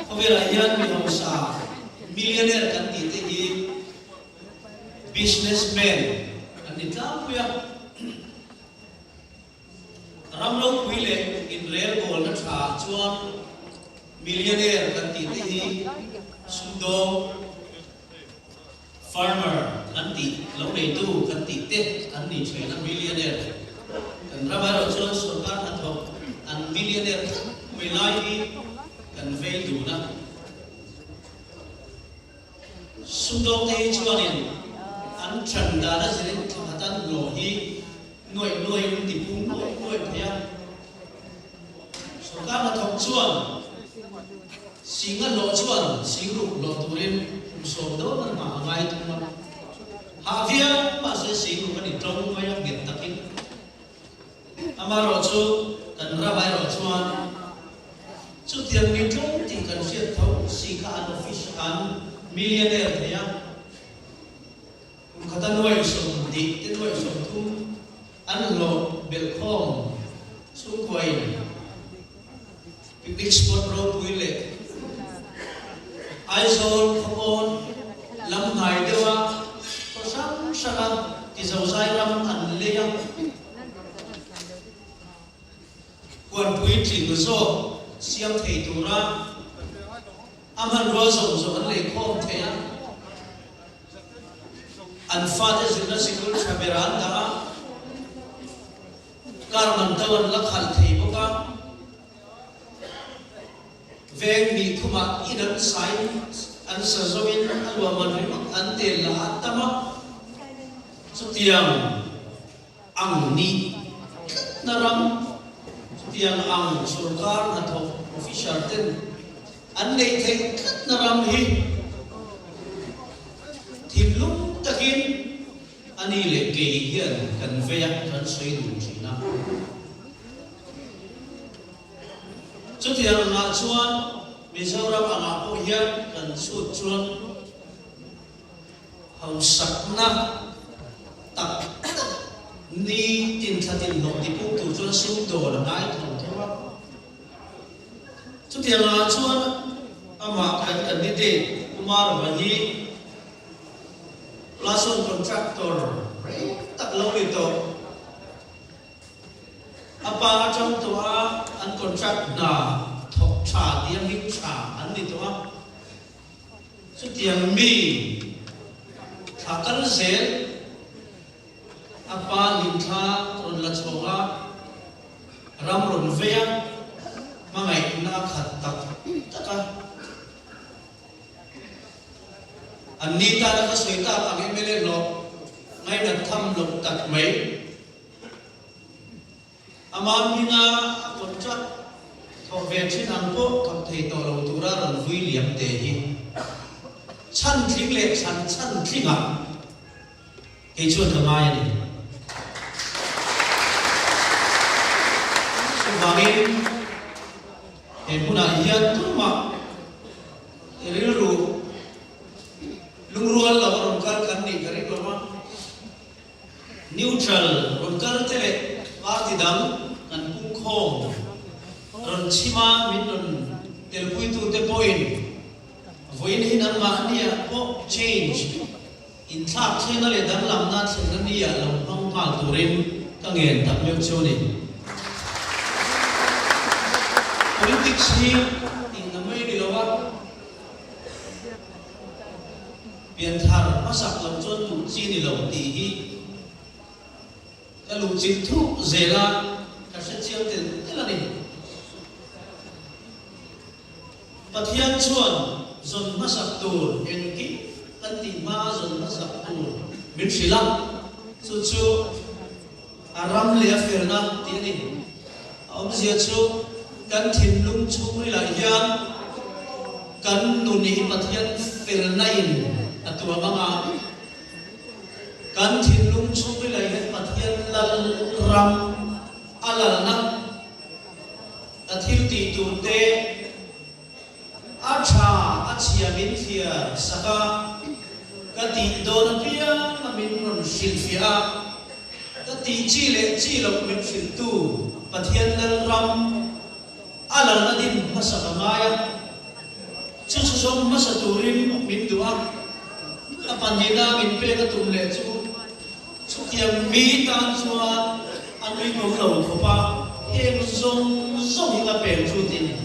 Khawvelah hian mi hausa, millionaire kan tih te hi businessman an ni tlangpui a. Ram ropui leh inrelbawlna tha chuan millionaire kan tih te hi sumdawng, Farmer kan tih, lo neitu kan tih te an ni thin a, millionaire. Kan ram erawh chuan sorkar hnathawk an millionaire tlat mai lai hi kan vei dun a. Sumdawng te hi chuanin an than dan a zirin thla khat an hlawh hi nuaih nuaihin tipung nuaih nuaih thei a. Sorkar hnathawk chuan Singa hlawh chuan singruk hlawh turin kum 10 dawn an nghah a ngai thung a. Hah viau mahse singruk a ni tlawng mai a nghet takin. Amaherawh chu kan ram erawh chuan chutiang mi tlawng tih kan hriat tho si kha an office an millionaire thei a. Kum khata nuaih 20 te nuaih 30 an hlawh belhkhawm chhungkuain picnic spot ropui leh Aizawl khawpawn lam hnai deuha khaw hrang hranga tizozai ram an lei a, huanpui tling zawk siam thei tura a hmanrua zawng zawng an lei khawm thei a. An fate zirna sikul tha ber an dah a, car man to an la khalh thei bawk a. Veng hnih thumah in an sain an sa zoin a luahman ringawt an tel lah a tam a. Chutiang ang nih tlatna ram, chutiang ang sorkar hnathawk officer ten an neih theih tlatna ram hi thinlung takin a ni leh kei hian kan vei a, kan sawi dun thin a. Chutiang angah chuan Mizoram angah pawh hian kan chhut chuan Hausakna tak tak ni tin thla tin hlawh tipung tur chuan sum dawn a ngai tho tho a. Chutiang ah chuan amah kan candidate Kumar Vahi Lason contractor rei tak lo ni tawh. A pa atang tawh a an contract hna thawk tha tia hming tha an ni tawh a. Chutiang mi thla kal zel a pa hlimthla rawn la chhawk a, ram rawn vei a, hmangaihna a khat tak tak a. An ni tana ka sawi tak ang mla hlawh ngainat tham loh tak mai. Ama hminga a contract thawk ve thin ang pawh thawk thei tawh lo tura rawn vui liam te hi chhan tling leh chhan chhan tlingah kei chuan ka ngai a ni. Chuvangin he hmunah hian tumah rilru lungrual lo a rawn kal kan nih ka ring lo a. Neutral rawn kal te leh party dang kan pungkhawm rawn chhima min rawn telpuitute pawhin vawiin hi nangmahniah pawh change inthlak thlengna leh danglamna thlenna nia lo hmang nghal turin ka ngen tak meuh chu a ni. Politics hi tihna mai ni lo a. Pianthar hmasak lo chuan luh chi ni lo tih hi ka luh chilh thuk zel a, ka hre chiang tel tel a ni. Pathian chuan zawn hmasak tur engkim kan tih hmaa zawn hmasak tur min hrilh a, chu chu a ram leh a felna tih a ni. A awmzia chu kan thinlung chhungrilah hian kan nun hi Pathian felna in a tuam ang a, kan thinlung chhungrilah hian Pathian lal ram a lalna a thil tih tur te a tha a chhia min thliar sak a, ka tih dawn apiang a min rawn hrilhfiah a, ka tih chi leh chi loh min hrilhtu Pathian Lalram a lalna din hmasak a ngai a. Chu chu zawng hmasa turin min duh a, a pahnihna min pek a tum leh chu chutiang mi tan chuan a nuihawm lo khawp a, heng zawng zawng hi ka pek chu tiin.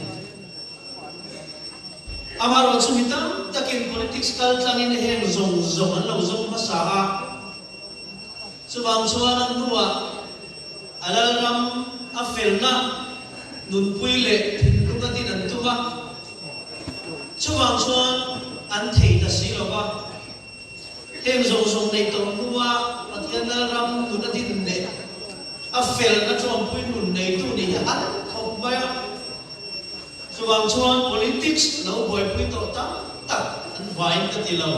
Amaherawh chu mi tam takin politics kal tlangin heng zawng zawng an lo zawng hmasa a, chuvang chuan a hnuah a lalram a felna nunpui leh thinlung a din an tum a, chuvang chuan an thei ta si lo va. Heng zawng zawng neih tawh hnua Pathian lalram nun a din leh a felna ṭawmpui nun neitu nih hi a khawp mai a. Chuvang chuan politics lo buaipui tawh tam tak an vaiin ka ti lo.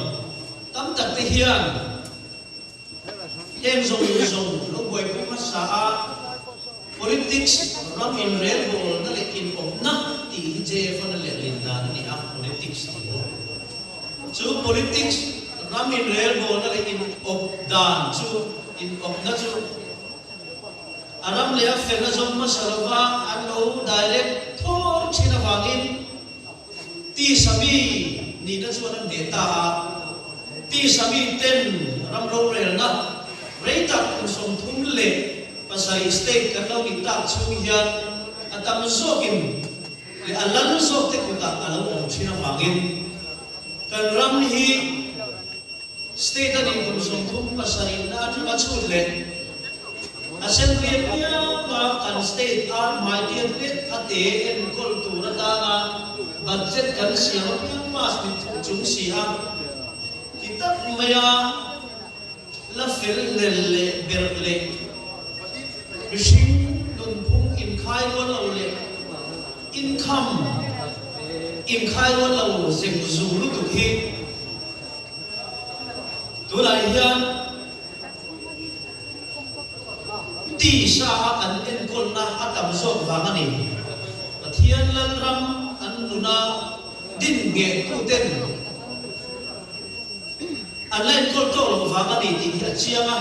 Tam tak te hian heng zawng zawng lo buaipui hmasa a politics ram inrelbawlna leh inawpna tih hi JF-an a lehlin dan a ni a, politics tih bawk. Chu politics ram inrelbawlna leh inawp dan chu, inawpna chu a ram leh a felna zawng hmasa lova an lo direct thawr thin avangin tisa mi nihna chuan an hneh ta a. Tisa mi ten ram rorelna rei tak kum 37 state kan lo nih tak chhung hian a tam zawkin leh a lal zawk te kutah a lo awm thin avangin kan ram hi state a nih kum 37 na atanga chhut leh assembly apianga kan state ar hmai tiat lek a te enkawl tur atana budget kan siam apiang pass ni thung chung si a ti tak maia La fel hlel leh berh leh mihring nunphung inkhai rual lo leh income inkhai rual lo zeng zung lutuk hi tunah hian tisa a kan enkawlna a tam zawk vang a ni. Pathian Lalram an nuna din ngheh tuten An la enkawl tawk loh vang a ni tih hi a chiang a.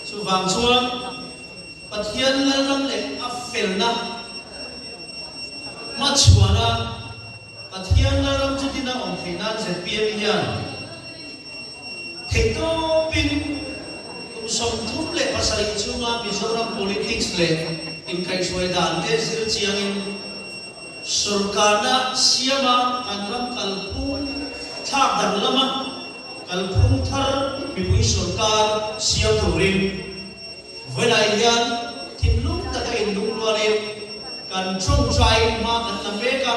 Chuvang chuan Pathian Lalram leh a felna hmachhuana Pathian Lalram chu tina awm theih nan zpm hian theihtawpin kum 37 chhunga Mizoram politics leh inkaihhruai dan te zir chiangin Sorkarna siama kan ram kalphung thlak danglama kalphung thar mipui sorkar siam turin vawilah hian thinlung taka inlungrualin kan tawngtaiin hma kan la mek a,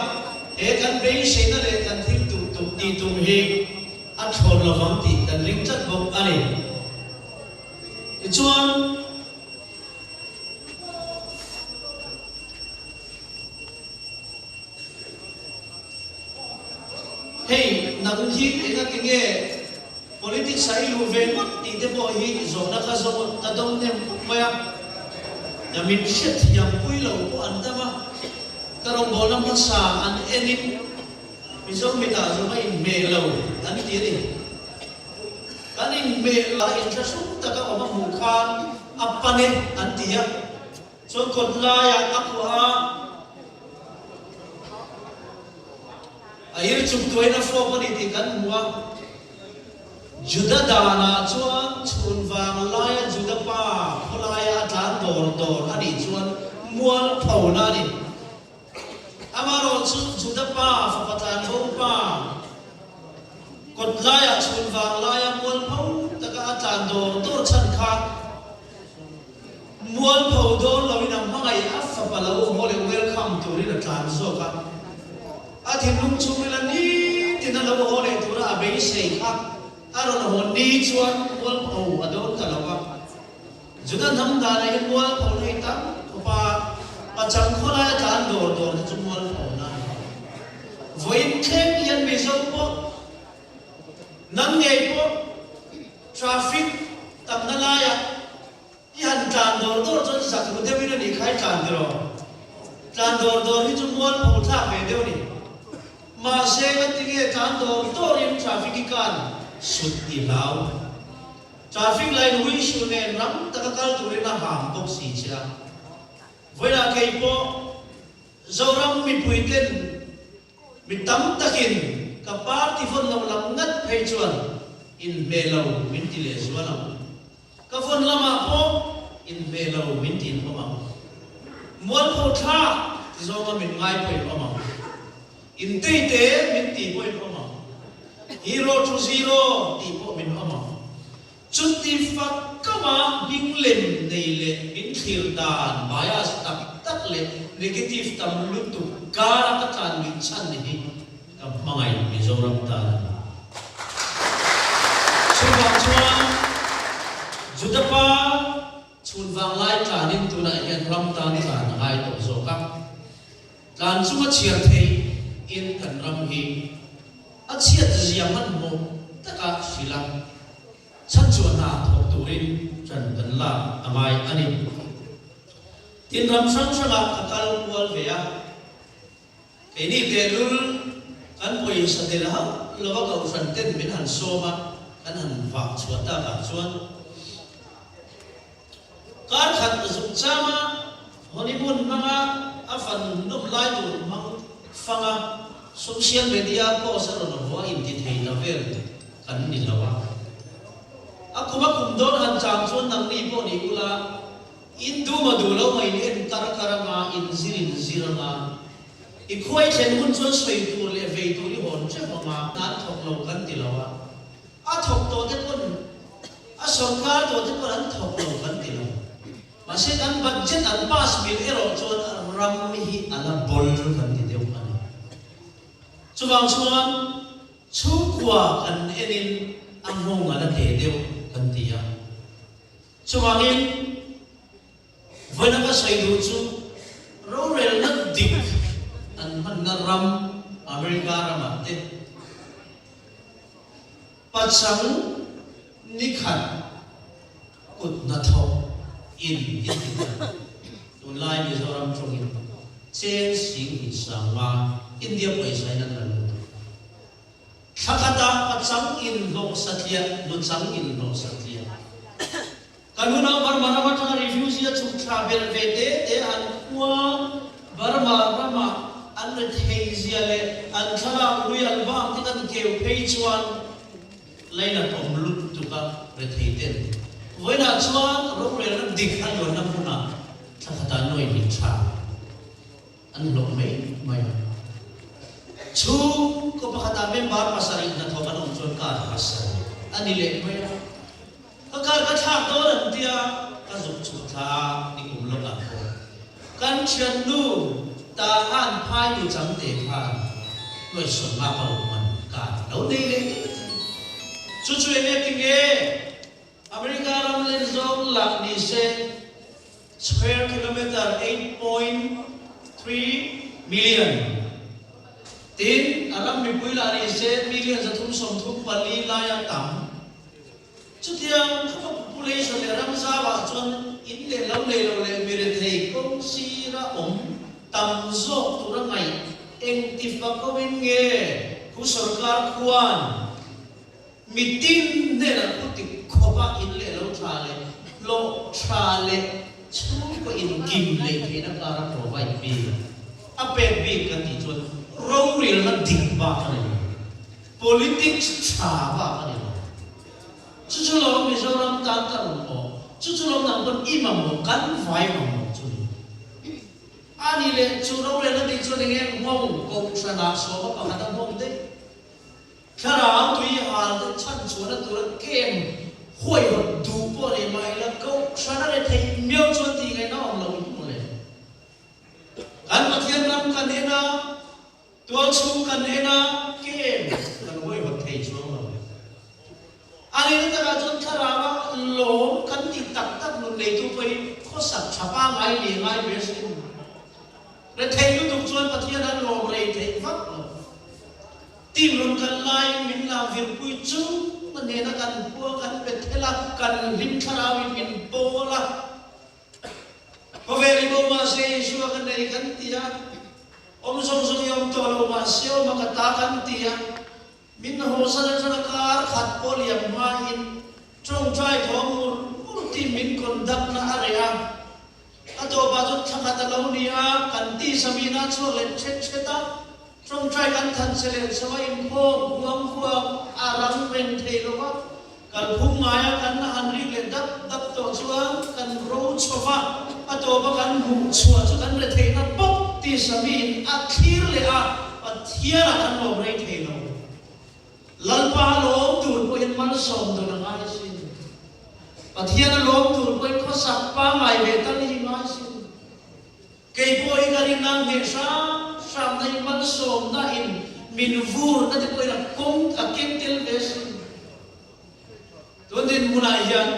he kan beiseina leh kan thil duh tum tih tum hi a thlawn lovang tih kan ring tlat bawk a ni. Tichuan. Hei, nang hi engati nge politics ah i luh ve ngawt tih te pawh hi zawhna kha zawng ka dawng hnem khawp mai a. Nya min hriatthiam pui lo pawh an dam a, ka rawngbawlna hmasa an enin Mizo mitah zawng a inhmeh lo an ti a ni. Kan inhmeh la inthlahrung taka awm a hmuh khan a pan e an ti a. Chuan kawt laiah a kuah a, a ir chuk tuain a fawp a ni tih kan hmu a. Juda danah chuan chhun vang laia Juda pa khawlaia a tlan dawr dawr a nih chuan mualphona a ni. Amaherawhchu Juda pa fapa tlanbo pa kawt laiah chhun vang laia mualpho taka a tlan dawr dawr chhan kha Mualpho dawn loin a hmangaih a fapa lo haw leh welcome turin a tlan zawk a. A thinlung chhungrila nitin a lo haw leh tura a beisei kha a rawn haw ni chuan mualpho a dawn ta lo a. Juda hnam danah hian mualpho na hi tam khawp a, pachang khawlai a tlan dawr dawr te chu mualpho na a ni. Vawiin thleng hian Mizo pawh nang ngei pawh traffic tamna laiah I han tlan dawr dawr chuan zak ru deuhin a nih kha i tlan tiraw? Tlan dawr dawr hi chu mualpho thlak ve deuh a ni. Mahse ka ti nge tlan dawr dawrin traffic i kan sut i hlau. Traffic line whistle nen ram taka kal turin a ham bawk si che a. Vawilah kei pawh Zoram mipuiten. Mi tam takin ka party vawn lo lam ngat phei chuan inhmeh lo min ti leh zual ang. Ka vawn lamah pawh inhmeh lo min ti inhawm ang. Mualpho thlak ti zawnga min ngai pawh inhawm ang. Inteite min ti pawh inhawm ang. Hero to zero tih pawh min awm ang. Chuti fak kama hming lem nei leh min thlir dan bias tak tak leh negative tam lutuk kara ka tlan luih chhan hi ka hmangaih Mizoram tan a ni. Chuvang chuan Juda pa chhun vanglai tlanin tunah hian ram tan tlan a ngai tawh zawk a. Tlan chunga chhiar theih in kan ram hi a chhiat zia hmanhmawh taka hrilh a, chhanchhuah hna thawk turin ṭan kan lak a ngai a ni. Tin ram hrang hrangah ka kal kual ve a, keini tehlul kan pawisa tel hauh lova kohhran ten min han sawm a, kan han vah chhuah takah chuan, Kar khat zuk chama honeymoon hmanga a fan nawm lai tur hmang fanga social media post a rawn haw a inti thei ta vel kan ni lo a. A kum a kum dawn han chang chuan nangni pawh ni ula in duma duh lo mai in en kar kar anga in zir in zir anga i khuai thlen hun chuan sawi tur leh vei tur i hawn teuh anga an thawk lo kan ti lo a. A thawk tawh te pawn A sawrkar tawh te pawh an thawk lo kan ti lo. Mahse kan budget an pass mil erawh chuan ram hi a la bawl kan ti deuh a ni. Chuvang chuan chhungkua kan enin a nghawng a la te deuh kan ti a. Chuvangin vawiina ka sawi duh chu rorelna dik an hmanna ram America ramah te, Pachang nikhat kut hnathawk in i ti ta. Tunlai Mizoram tawngin cheng sing hnih sangma India pawisa in an la lut a. Thla khatah pachang in hlawh satliah, nuchang in hlawh satliah. Kan unau Burma ram atanga refugee a chhuk thla belh ve te te an khua Burma ramah an rethei zia leh an thlalak lui an vang te kan keu phei chuan lainat awm lutuk a rethei ten vawiinah chuan rorelna dik a luanna hmunah thla khatah nuai hnih tha An hlawh mai mai a. Chhungkaw pakhatah member pasarih hnathawk an awm chuan car pasarih a ni leh mai a. Ka car ka thlak dawn an tia ka zuk chhuk thla a nikum lawkah pawh kan thiannu Tahan phai nu changte khan hnuaisawnna ka rawn hman car lo nei leh daih a ni. Chu chu enge tinge? America ram len zawng lak ni se square kilometre 8.3 million tin a ram mipui lah ni se million 334 laia tam. Chutiang khawpa population leh ram zauah chuan in leh lo nei lo leh mirethei kawng sira awm tam zawk tura ngaih engti fakawin nge khu sorkar khuan Mitin hnenah thu tik khawpa in leh lo tha leh hlawh tha leh chhungkaw inkim lei theihna kara provide bik a pek bik kan tih chuan rorelna dik bak a ni lo, politics tha bak a ni lo. Chu chu lo Mizoram tan ka rawn awh, chu chu lo nang pawn i mamawh kan vai mamawh chu ni. A ni leh chu rorelna dik chuan enge nghawng kohhranah sawma pakhat a nghawng daih. Thlarau tui hal te chhan chhuahna tura kem huaihawt duh pawh nei mah ila kohhran a rethei miau chuan tih ngaihna awm lo in mawle. Kan Pathian ram kan en a, tualchhung kan en a, kem kan huaihawt thei chuang lo. A nihna takah chuan thlarau a lawm kan tih tak tak nun neitu pawh hi khawsak tha pangngai leh ngai ve sin. Rethei lutuk chuan Pathian an lawm rei theih vak lo. Team rawn kal laiin min lang virpui chu ka hnena kan khua kan pe thel a, kan hlim thlarauin min pawl a. Khawvel i bo mahse Isua ka nei kan ti a, awm zawng zawng i awm tawh lo mahse awm a ka ta kan ti a. Min hawsan atanga kar khat pawh liam hmain tawngtai thawm mur mur team min conduct na a reh a. A tawpah chuan thla khat a lo ni a, kan tisa mina chhuak leh thet thet a. Ṭawngṭai kan than che leh chho a inkhawm huang huang a rang reng thei lo va, kalphung ngaia kan la han rik leh dap dap tawh chuan kan ro chho va, a tawpa kan hmuh chhuah chu kan re theihna bawk tih Samiin a thlir leh a, Pathianah kan lawm rei thei lo. Lalpa lawm tur pawhin malsawm dun a ngai sin. Pathiana lawm tur pawhin khawsak pangngai ve tal hi ngai sin. Kei pawh hi ka rin ang hmeh hram hram na in malsawmna in min vur na te pawhin a kawng a keng tel ve sin. Tun dinhmunah hian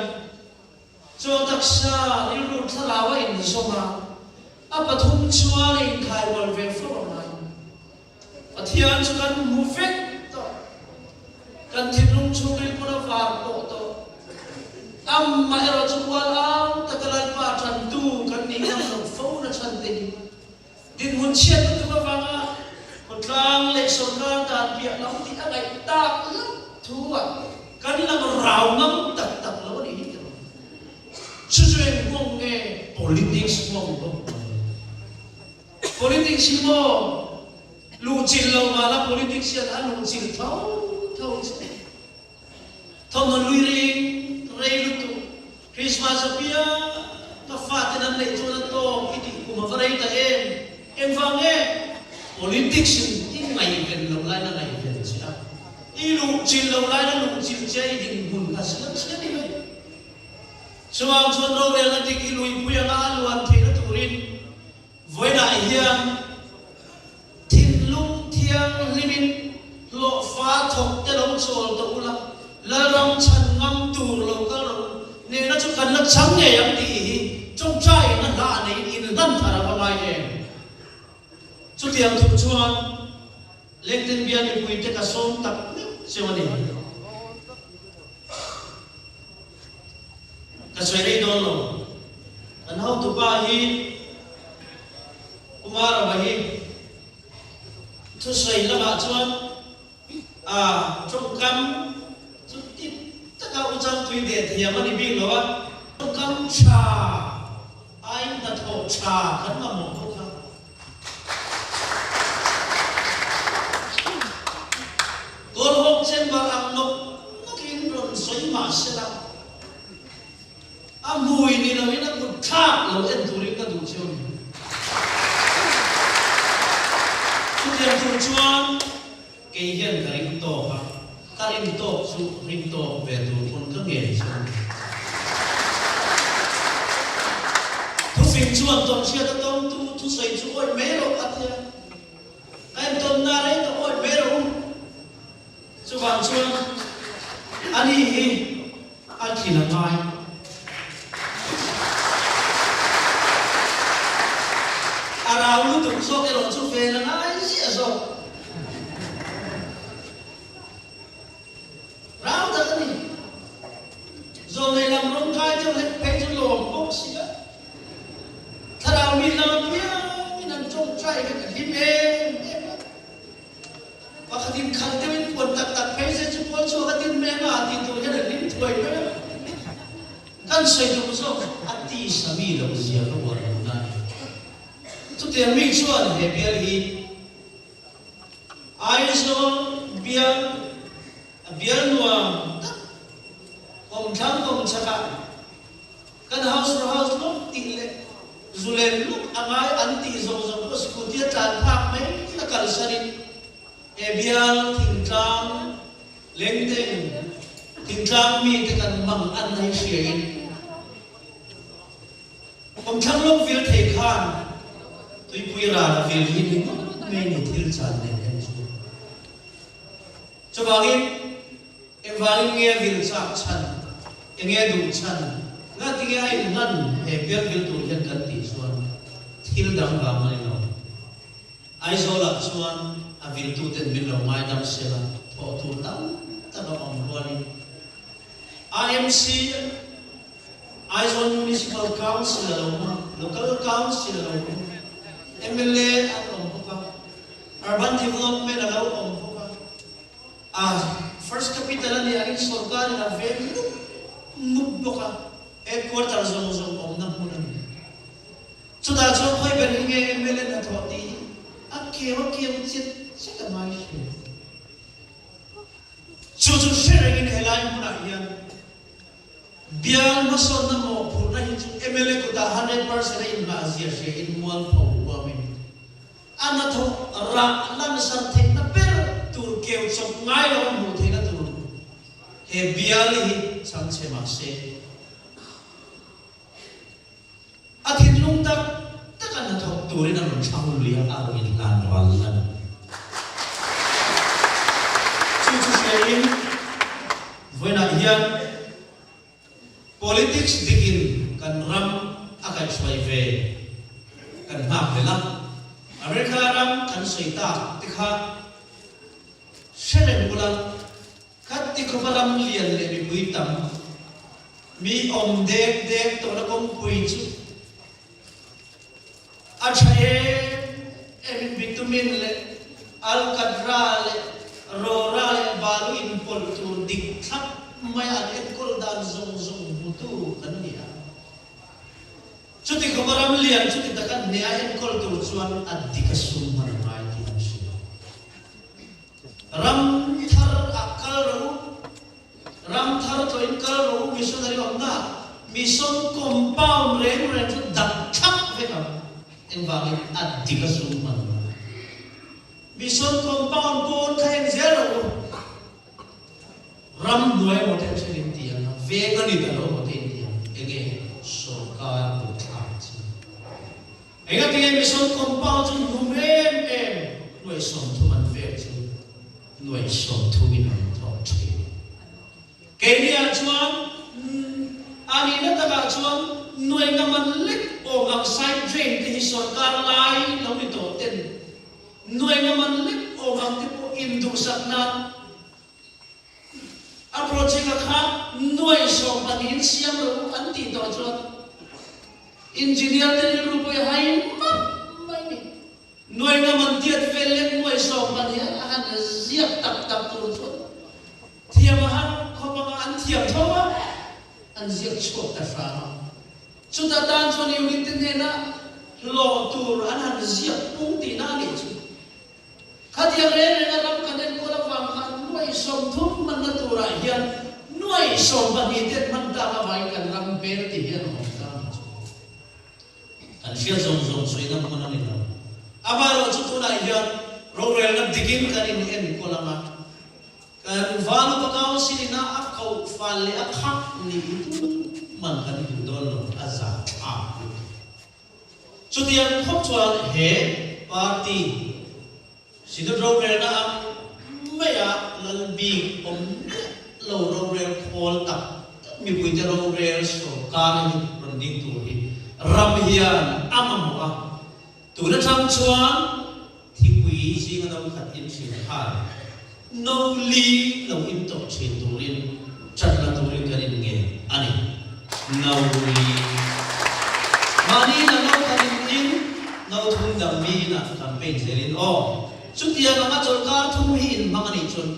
chaw taksa rilru thlarau a inzawm a, a pathum chuan a inkhairual ve fo a ngai. Pathian chu kan hmu vek tawh. Kan thinlung chhungril pawn a var pawh tawh. Amaherawh chu ual au taka Lalpa tantu kan nih ngam loh fo na chhan te hi dinhmun chhiat lutuk avanga khawtlang leh sawrkar dan piah lam tih a ngaih tak loh thu ah kan lang rau ngam tak tak lo a nih hi ti rawh. Chu chu eng nghawng nge politics nghawng bawk mai. Politics hi maw luhchilh lo mahla politics hian a luhchilh tho tho che. Thawmhnaw lui ring rei lutuk Christmas apiang ka faten an neih chuan a tawk i tih kum a va rei ta em? Engvang nge politics in i ngaihven loh lain a ngaihven che a, i luhchilh loh lain a luhchilh che a i dinhmun kha siam siam i mai. Chuvang chuan rorelna dik hi luipui anga a luan theihna turin vawiinah hian thinlung thianghlimin hlawhfa thawk te lo chawl tawh ula, Lalram chhan ngam tur lo kal rawh u, nehna chu kan la chang ngei ang tih hi tawngtaiin a hla neiin inhlan thar a va ngai em? Chutiang thu chuan Lengten bial mipuite ka sawm tak meuh cheu a ni. Ka sawi rei dawn lo. Kan hotupa hi Kumar Rava hi thusawi lamah chuan a tawngkam chu tip taka u chang tui deh thiam a ni bik lo a. Tawngkam tha aiin hnathawh tha kan mamawh bawk a. Kawlhawk chamber ang nawk nawkin rawn sawi mah se la, a hmui ni loin a kut thlak lo en turin ka duh cheu ni. Chutiang tur chuan kei hian ka ring tawk a, ka rin tawk chu ring tawk ve tur pawn ka ngen cheu ni. Thufing chuan tawnhriat a tawngtu thusawi chu awih mai rawh a ti a. Ka intawnna rei tawh awih mai rawh u. Chuvang chuan ani hi a tlin a ngai. A rau lutuk zawk erawh chu ven a ngai ziah zawk. Rau tak a ni. Zawlnei lam rawng kai deuh hlek phei chu lawm bawk si a. Thlarau mi lam apiangin an tawngtai vek a hlim em em a. Pakhatin khalh deuhin puan tak tak phei se chu pawl chhuak a tin mai anga tih tur hian a hlim thuai mai a. Kan sawi duh zawk a tisa mi loh zia ka uar lohna a ni. Chutiang mi chuan he bial hi Aizawl bial a bial nuam tak kawmthlang kawmchhakah kan house for house lawk tih leh zulen lawk a ngai an tih zawng zawng pawh scooty a tlan phak mai a kalsanin he bial thingtlang lengteng thingtlang mite kan mang an hi hriain Kawmthlang lawk vil thei khan tuipui ral a vil hi ni ngawt mai ni thil chan nen en chu. Chuvangin engvangin nge vil chak chhan, enge duh chhan, ngatinge a inhlan he bial vil tur hian kan tih chuan thil dang vang a ni lo. Aizawlah chuan a viltuten min lo ngaidam sela thawh tur tam tak a awm rualin AMC Aizawl Municipal Council a lo awm a, Local Council a lo awm a, mla an awm bawk a, Urban Development a lo awm bawk a, a First Capital a nih angin sawrkarin a veng mup mup bawk a, headquarter zawng zawng awmna hmun a ni. Chutah chuan khawi ber hi nge mla hnathawh tih hi a keu a keu chet. zet a ngai thin. Chu chu hre rengin helai hmunah hian bial hmasawnna mawhphurhna hi chu mla kutah 100% a inhlah zia hria in mualpho huamin a hnathawk rah lansar theihna ber tur keu chawp ngai lo a hmuh theihna tur he bial hi chang chhe mah se. A thinlung tak tak a hnathawk turin a rawn thlang lui a, a rawn inhlan ral a ni. Chu chu hriain vawiinah hian politics dikin kan ram a kaihhruai ve kan nghak hlel a. America ram kan sawi tak te kha hre reng bula Khat ti khawpa ram lian leh mipui tam, mi awm dek dek tawhna kawngpui chu a tha em em in bitumen leh alkatra leh rawra leh balu inpawlh tur dik thlap maia an enkawl dan zawng zawng hmutu kan ni a. Chuti khawpa ram lian chuti taka hnea enkawl tur chuan a dik a sum hman a ngai tih an hria. Ram thar ah kal rawh u, ram thar tlawhin kal rawh u, missionary awmna ah mission compound reng reng chu dak thlap vek ang. Engvangin a dik a sum hman lo. Mission compound pawn kha en zel rawh u. Ram hnuai emaw te an hre in ti ang a, veng a ni ta lo emaw te in ti ang. Enge sorkar kutthlak chu. Engatinge mission compound chu hnum em em nuaih 30 an pek chu nuaih 30 in an thawk thin. Keini ah chuan a nihna takah chuan nuaih nga man lek awm ang side drain te hi sorkar lai lo ni tawh ten nuaih nga man lek awm ang te pawh induhsak nan A project a kha nuai 12 in siam lo u an tih tawh chuan engineer te rilru pawh i hai map mai ni. Nuai nga man tiat vel lek nuai 12 a han ziak tak tak tur chuan thiam a har khawp anga an thiam tho a, an ziak chhuak ta hram a. Chuta tan chuan unit te hnena hlawh tur an han ziak pung tihna a nih chu. Khatiang reng renga ram kan enkawl avang khan nuai 30 hmanna turah hian nuai 12 ten hman tak avangin kan ram hmel ti hian a awm ta ang chu. Kan hriat zawng zawng sawina hmun a ni lo. Amaherawhchu tunah hian rorelna dikin kan in enkawl ang a, kan Valupa Council ina a koh fal leh a khak nih hi tuman kan duh dawn lo, a zahthlak lutuk. Chutiang khawp chuan he party Synod rorelna ang maia lal bik awm miah lo rorel khawl tak tak mipuite rorel sorkar hi rawn ding tur hi ram hian a mamawh a. Tun atang chuan thingpui zinga no khat in thin khan no li lo in tawh thin turin ṭan la turin kan in ngen a ni. No li. Mahni ina no khat in in no thum dang mi ina campaign zelin aw. Chutiang anga chawlhkar thum hi in hmang a nih chuan.